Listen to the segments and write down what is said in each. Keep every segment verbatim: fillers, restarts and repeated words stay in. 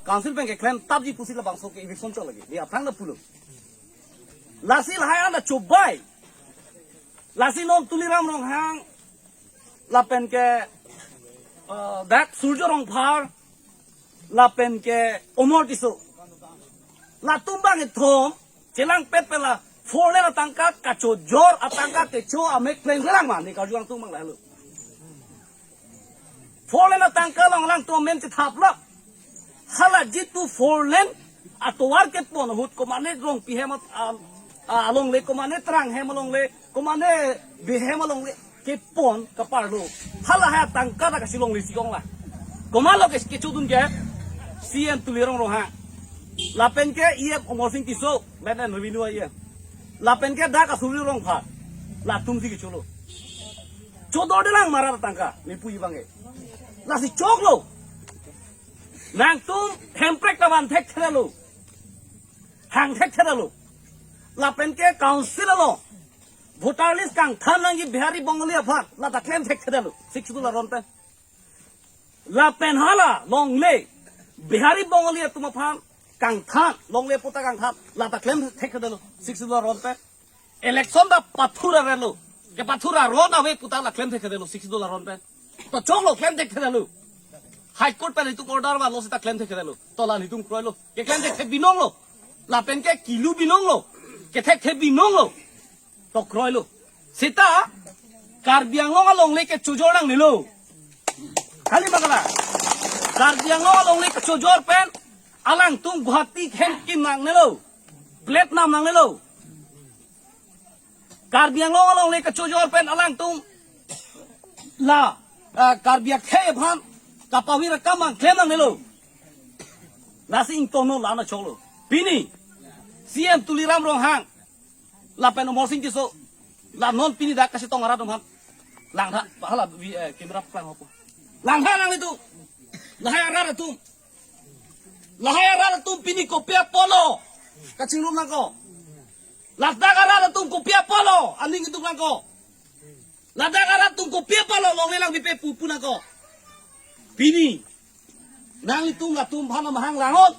Council pen keklem tapji pusi labangso ke eviction chot lagi. Di aphrang ta pulo. Lasi lahai an ta chobai. Lasi non Tuliram Ronghang, lapen ke, eh, dak Surjo Rongphar, lapen ke Omor Tisso. Latum bang ithom chelangpet pen la four lane atangka kachojor, atangka kecho amek pleng lang mane karju angtung bang lahelo. Four lane atangka along alangtum amen chethap lap. Hala jitu four lane atovar kepon ahut komane Rongpi hem at-, a, a, alongle, komane Terang hem alongle, komane Bey hem alongle kepon kaparlo. Hala hai atangka ta kachelongle si kong la. Komatlo ke kechodun ke? C M Tuliram Ronghang. Lapen ke E M Amarsing Tisso, Land and Revenue E M. Lapen ke dak Surjo Rongphar. Latum si kecholo. Chodorde lang marat atangka, ne puji abang ke. Lasi choklo. Nangtum Hemprek ta van thekthedetlo. Hang thekthedetlo. Lapen ke council along voter list kangthan nangji Bihari Bengali aphan, la ta klem thekthedetlo, Sixth Schedule aron pen. Lapen hala longle Bihari Bengali atum aphan kangthan, longle patta kangthan, la ta klem thekthedetlo, Sixth Schedule aron pen. Election ta pathur arelo. Kepathur aron ave puta la klem thekthedetlo, Sixth Schedule aron pen. To choklo, klem thekthedetlo. High Court pen itum order vanlo seta klem thekthedetlo. To la nelitum kroilo. Keklem thekthe binonglo. Lapen ke kilu binonglo. Kethekthe binonglo. To kroilo. Seta Karbi Anglong alongle kechojor nangnelo. Kali ma kali. Karbi Anglong alongle kechojor pen alangtum Guwahati hen kim nangnelo. Plate nam nangnelo. Karbi Anglong alongle kechojor pen alangtum la, ah, Karbi akhei aphan kapavir akam abang klem nangnelo. Lasi ingtonlo, la-an ta choklo. Pini C M Tuliram Ronghang lapen Amarsing Tisso, la non pini dak kachetong arat atum aphan langtha, hala vi-, eh, camera paklang hapo. Langtha nanglitum. Lahai arat atum. Lahai arat atum pini kopi apotlo kachingrum nangkok? Ladak arat atum kopi apotlo aning itum nangkok? Ladak arat atum kopi apotlo longle lang pipe pu pu nangkok? Pini nanglitum latum aphan amahang langnon.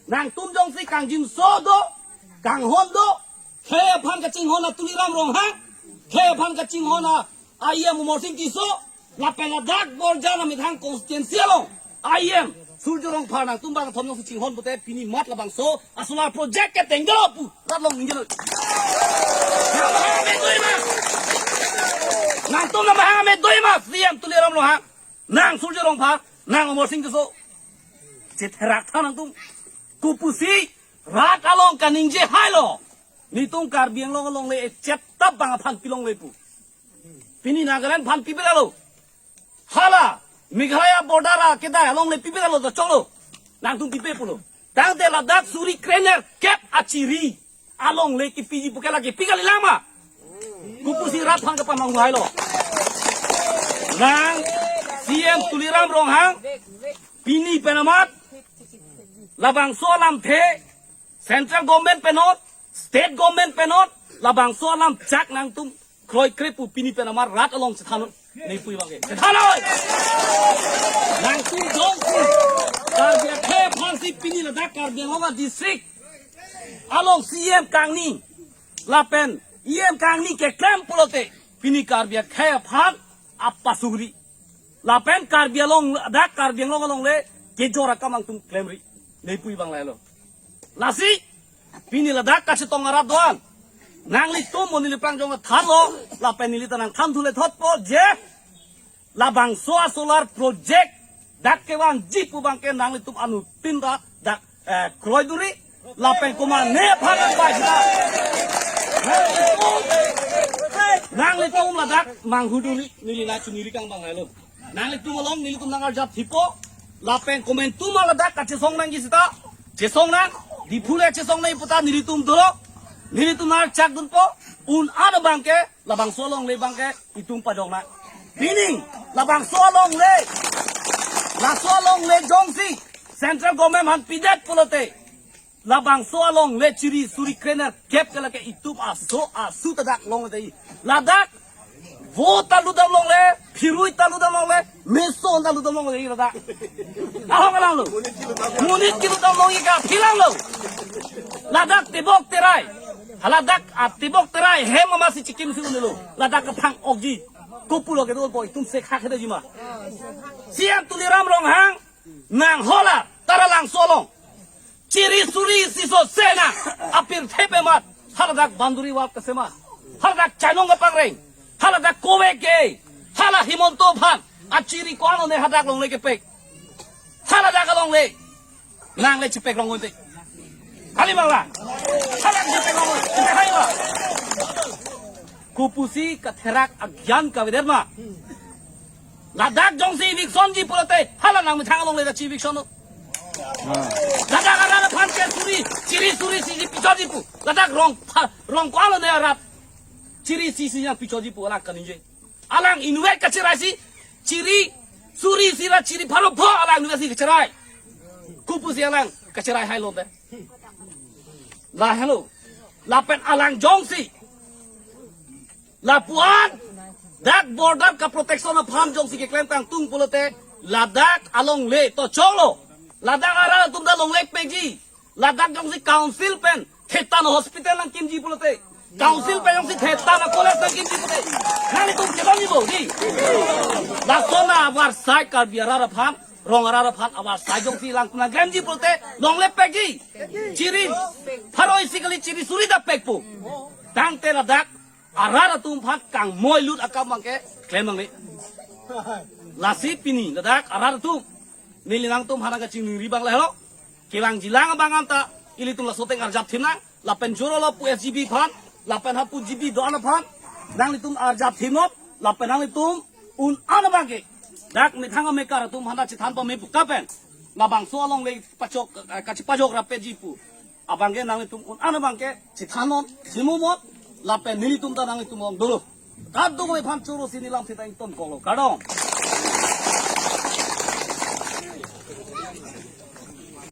Nangtum jongsi kangjinso do, kanghon do, khei aphan kachinghon a Tuliram Ronghang, khei aphan kachinghon a E M Amarsing Tisso, lapen ladak Borjan amethang constituency along E M Surjo Rongphar, nangtum bang thom jongsi chinghon pute pini mat labangso asolar project ketengdelo pu rat along ningjelo. Nang mahang amen doi ma? Nangtum nang mahang amen doi ma? C M Tuliram Ronghang, nang Surjo Rongphar, nang Amarsing Tisso. Chetherak tha nangtum. Kopusi rat along kaningje hailo? Nelitum Karbi Anglong alongle echet ta bang aphan pilongle pu. Pini Nagaland aphan pipedetlo. Hala Meghalaya border akedai alongle pipedetlo, to choklo. Nangtum pipe pulo. Tangte ladak suri krenerkep achiri alongle kepiji pu ke lake pi kalilang ma? Kopusi rat aphan kapamanghu hailo? Nang C M Tuliram Ronghang pini pen amat labangso alamthe central government pen non, state government pen non, labangso alam chak nangtum kroikre pu pini pen amat rat along chethannon, ne puji abang ke. Chethannon. Nangtum jongsi Karbi akhei aphansi pini ladak Karbi Anglong a-district along C M kangni lapen E M kangni keklem pulote pini Karbi akhei aphan apasuri. Lapen Karbi Anglong, dak Karbi Anglong alongle kejor akam nangtum klemri, ne puji abang lahelo. Lasi pini ladak kachetong arat do-an, nanglitum mo neli aphrang jong thanlo, lapen neli ta nangthan thule thotpo je, labangso asolar project dak kevangji pu abang ke nanglitum anuttin ta dak, eh, kroidunri, lapen komane aphan nangbai sita. Nanglitum, nanglitum ladak manghudunri, neli nangchuniri kang abang lahelo. Nanglitum along nelitum nangarjap thipo, lapen komantu ma ladak kachesong nangji sita, chesong nang, Diphu le chesong nangji puta nelitum dolo, nelitum nangarchak dunpo, un-an abang ke, labangso alongle abang ke itum pajok nang. Pining, labangso alongle, laso alongle jongsi central government aphan pidet pulote, labangso alongle chiri suri krenerkep ke lake itum aso asu ta dak longle dei. Ladak Vo ta lutdam longle, phirui ta lutdam longle, meso ta lutdam longle, ladak. Ahok alam lo. Monit kelutdam long ika philang lo. Ladak tebok terai. Haladak atebok terai hem ama si chikim si unelo. Ladak kethang okji. Kopulo kedo po itum sek hak hede jima. Sian Tuliram Ronghang nang hola Taralangso along chiri suri siso sena apirthe pemat, haladak banduri wap kasema, haladak chanong kapangreng, haladak kove ke, hala Himanta aphan achiri ko-an lone hadak longle kepek, haladak alongle nangle chepek rong unte. Kali bangla. Hadak chepek rong unte. Hai ba. Kopusi katherak agyan kavedet ma. Ladak jongsi eviction ji pulote, hala nangmethang alongle ta chi eviction lo. Ladak arat aphan ke suri, chiri suri si pichotji pu. Ladak rong pha-, rong ko-an lone arat chiri si si yang pichotji pu alang kaningje. Alang inutvet kacherai si, chiri suri si la chiri pharo pho alang inutvet si kacherai. Kopusi alang kacherai hai lote. Lahelo. Lapen alang jongsi lapuan dak border kaprotection aphan jongsi keklem tangtung pulote, ladak alongle to cholo. Ladak arat atum ta longle pekji. Ladak jongsi council pen thetan hospital nangkimji pulote, council pen jongsi thetan college nangkimji pulote, nanglitum kelongji bo, di. Lason avarsai Karbi arat aphan, rong arat aphan avarsai jongsi lang nangklemji pulote, longle pekji. Chiri pharo isi kali, chiri suri ta pekpo. Tangte ladak arat atum aphan kangmoi lut akam abangke klem nangne. Lasi pini ladak arat atum, neli nangtum aphan kachiningri abang lahelo. Kevangjilang abang anta ilitum laso ateng arjap thim nang, lapen choro lo pu S G B aphan, lapen hapu G B do-an aphan nanglitum arjap thim non, lapen nanglitum un-an abangke dak methang amekar atum aphan ta chethan pame pu kapen, labangso alongle pachok, eh, kachipajok rapetji pu abangke nanglitum un-an abangke chethan non, simu mot, lapen nelitum ta nanglitum along dolo. Kadokave aphan choro si neli lam seta ingtonkoklo. Kardom.